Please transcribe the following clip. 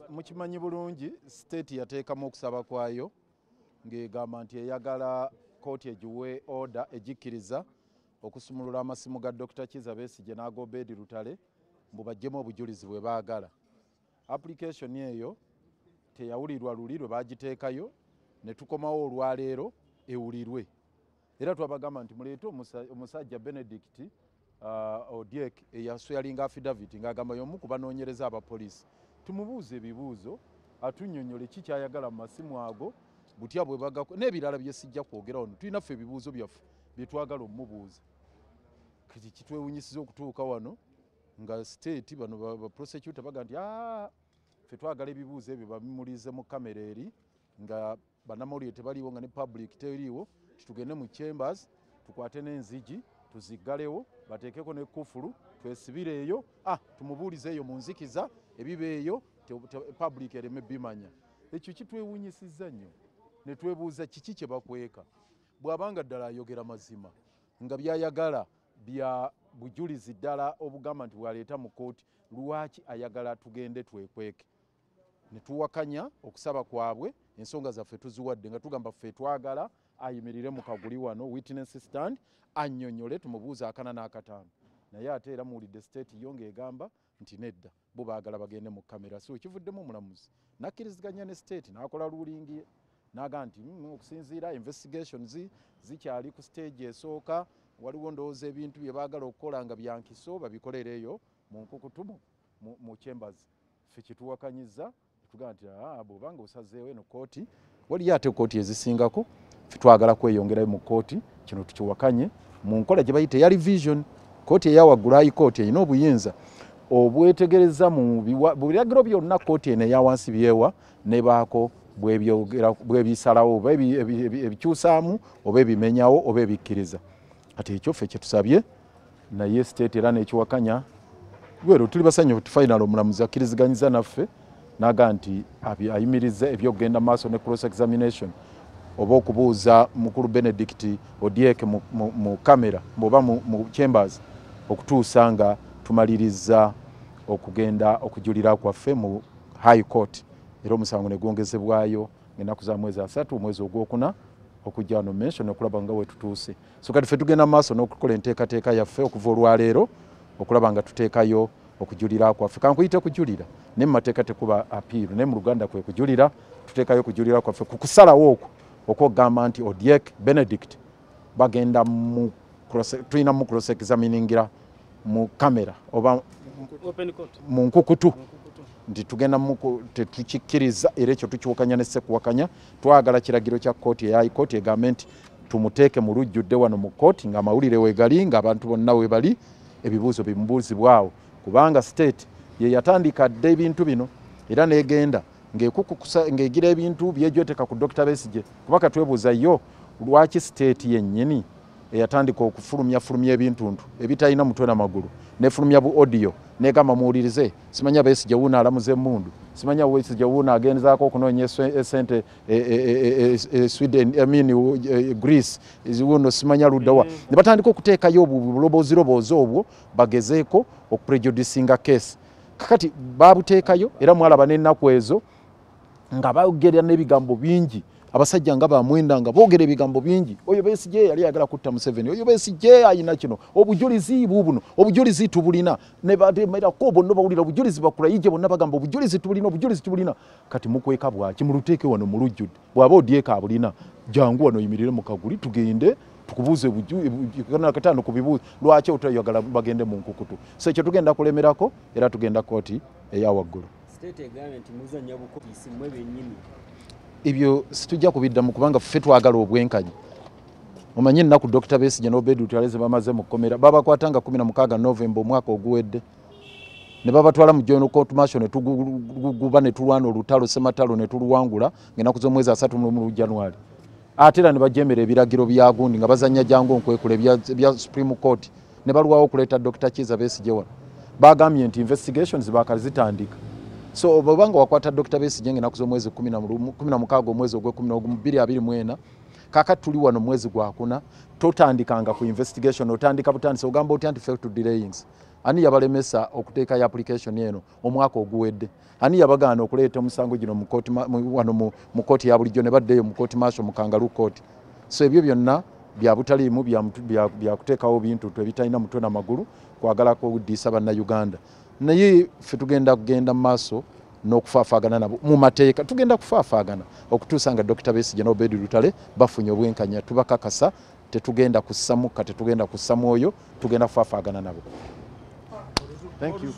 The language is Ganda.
Mukimanyi bulungi, state yateekamu okusaba kwayo ng'egamba nti eyagala kooti egiwe order egikkiriza okusumulula amasimu ga Dr. Kizza Besigye n'aga Obed Lutale mbu baggyemu obujulizi bwe baagala. Application eyo teyawulirwa luli lwe bagiteekayo, ne tukomawo olwaleero ewulirwe. Era twabagamba nti muleete omusajja Benedict Odyek eyaswearinga affidavit ng'agamba y'omu ku banoonyereza abapoliisi, tumubuuze ebibuuzo atunnyonnyole ki kyayagala mu masimu ago, butya bwe bagako n'ebirala bye sijja kwogera wano. Tulina ffe ebibuuzo byaffe bye twagala omumubuuza. Kati kitwewunyisiza okutuuka wano nga state bano ba prosecutor baga nti ffe twagala ebibuuzo ebyo babimulize mu kamera eri nga bannamawulire tebaliiwo, nga ne public teriiwo, titugende mu chambers tukwate n'enzigi tuziggalewo, bateekeko ne kufulu, twesibire eyo, tumubuulize eyo mu nzikiza ebiba eyo, public ereme bimanya. Ekyo kitwewunyisizza nnyo ne twebuuza kiki kye bakweka. Bw'abanga ddala ayogera mazima nga byayagala bya bujulizi ddala obugamba nti bw'aleeta mu kkooti, lwaki ayagala tugende twekweke? Ne tuwakanya okusaba kwabwe, ensonga zaffe tuziwadde nga tugamba ffe twagala ayimirire mu kaguli wano witness stand annyonnyole, tumubuuze akana n'akataano. Naye ate era muwulidde state yo ng'egamba nti nedda, bo baagala bagende mu kamera. So ekivuddemu omulamuzi nakkiriziganya ne state n'akola ruling ye n'agamba nti okusinziira investigations zikyali ku stage esooka, waliwo ndowooza ebintu bye baagala okukola nga byankiso babikolere eyo mu nkukutu mu chambers. Ffe kyetuwakanyiza tugamba nti bw'obanga osazeewo eno kooti, waliyo ate kooti ezisingako, ffe twagala kweyongerayo mu kooti, kino tukiwakanye mu nkola gye bayita eya revision. Kooti eya waggulu, high court, erina obuyinza obwetegereza mu biragiro byonna kooti eno eya wansi byewa nebaako bwebisalawo oba ebikyusaamu oba ebimenyawo oba ebikkiriza. Kati ekyo ffe kyetusabye, naye state era n'ekiwakanya. Lwero tuli basanyufu nti final omulamuzi akkiriziganyiza naffe n'agamba nti ayimiriza ebyokugenda maaso ne cross examination oba okubuuza mukulu Benedict Odyek mu kamera oba mu chambers okutuusa nga tumaliriza okugenda okujulira kwaffe mu high court. Era omusango ne gwongezebwayo ennaku za mwezi 3 omwezi ogwokuna okujja wano mention okulaba nga wetutuuse. So kati ffe tugenda mu maaso n'okukola enteekateeka yaffe okuva olwaleero okulaba nga tuteekayo okujulira kwaffe. Kankuyite kujulira, naye mu mateeka tekuba appeal, naye mu Luganda kwe kujulira. Tuteekayo okujulira kwaffe ku kusalawo okwo okwogamba nti Odyek Benedict bagenda mu tulina mu cross examiningira mu kamera oba mu nkukutu, nti tugenda tetukikkiriza era ekyo tukiwakanya ne sekuwakanya. Twagala kiragiro kya kkooti eya high court egambe nti tumuteeke mu lujjudde wano mu kkooti ng'amawulire weegali, ng'abantu bonna weebali, ebibuuzo bimubuuzibwawo, kubanga state ye yatandika dda ebintu bino era n'egenda ng'egira ebintu byejweteka ku Dr. Besigye. Kuba katwebuuza yo lwaki state yennyini eyatandika okufulumya fulumya ebintuntu ebitalina mutwe na magulu, nefulumya bu audio negamba muwulirize, simanya Besigye wuuno alamuza emmundu, simanya Besigye wuuno agenzaako okunoonya esente Sweden, I mean, Greece, wuuno simanya luddawa. Ne batandika okuteekayo obulobooziroboozi obwo bagezeeko okuprejudicinga case. Kakati babuteekayo era mwalaba n'ennaku ezo nga boogera n'ebigambo bingi, abasajja nga bamwenda nga boogera ebigambo bingi, oyo Besigye yali ayagala kutta Museveni, oyo Besigye ayina kino, obujulizi buubuno, obujulizi tubulina. Ne batemerako bonna bawulira obujulizi, bakulayije bonna bagamba obujulizi tubulina, obujulizi tubulina. Kati mukweka bwaki? Muluteeke wano mu lujjudde. Bw'aba Odyek abulina, jangu wano oyimirire mu kaguli tugende tukubuuze kataano ku bibuuzo, lwaki otayagala bagende mu nkukutu? So ekyo tugenda kulemerako era tugenda kooti eya waggulu. State egambye nti muzannya bukooti mmwe bennyini. Ebyo situjja kubiddamu kubanga ffe twagala obwenkanyi. Omanyi ennaku Dr. Besigye n'Obed Lutale ze bamaze mu kkomera, babakwatanga 16 Novemba omwaka oguwedde ne babatwala mu General Court Martial, ne tuguguba ne tulwana olutalo ssematalo ne tuluwangula ng'ennaku z'omwezi 31 January. Ate era ne bajemera ebiragiro bya gundi nga bazannya jangu nkwekula ebya Supreme Court ne balwawo okuleeta Dr. Kizza Besigye wano. Bagambye nti investigations baakazitandika. So bw'obanga wakwata Dr. Besigye ng'ennaku z'omwezi 16 omwezi ogw'ekumi n'ogumu bbiri abiri mu ena, kaakati tuli wano mwezi gwakuna, totandikanga ku investigation, otandika butandisi ogamba otya nti fail to delayings. Ani yabalemesa okuteekayo application eno omwaka oguwedde? Ani yabagaana okuleeta omusango gino wano mu kooti ya bulijjo ne baddeyo mu kooti maaso mu kangaroo court? So ebyo byonna bya butaliimu, byakuteekawo bintu ebitalina mutwe na magulu, kwagala kudiisa Bannayuganda. Naye ffe tugenda kugenda mu maaso n'okufaafaagana nabo mu mateeka. Tugenda kufaafaagana okutuusa nga Dr. Besigye ne Obedi Lutale bafunye obwenkanya. Tubakakasa, tetugenda kussa mukka, tetugenda kussa mwoyo, tugenda kufaafaagana nabo. Thank you.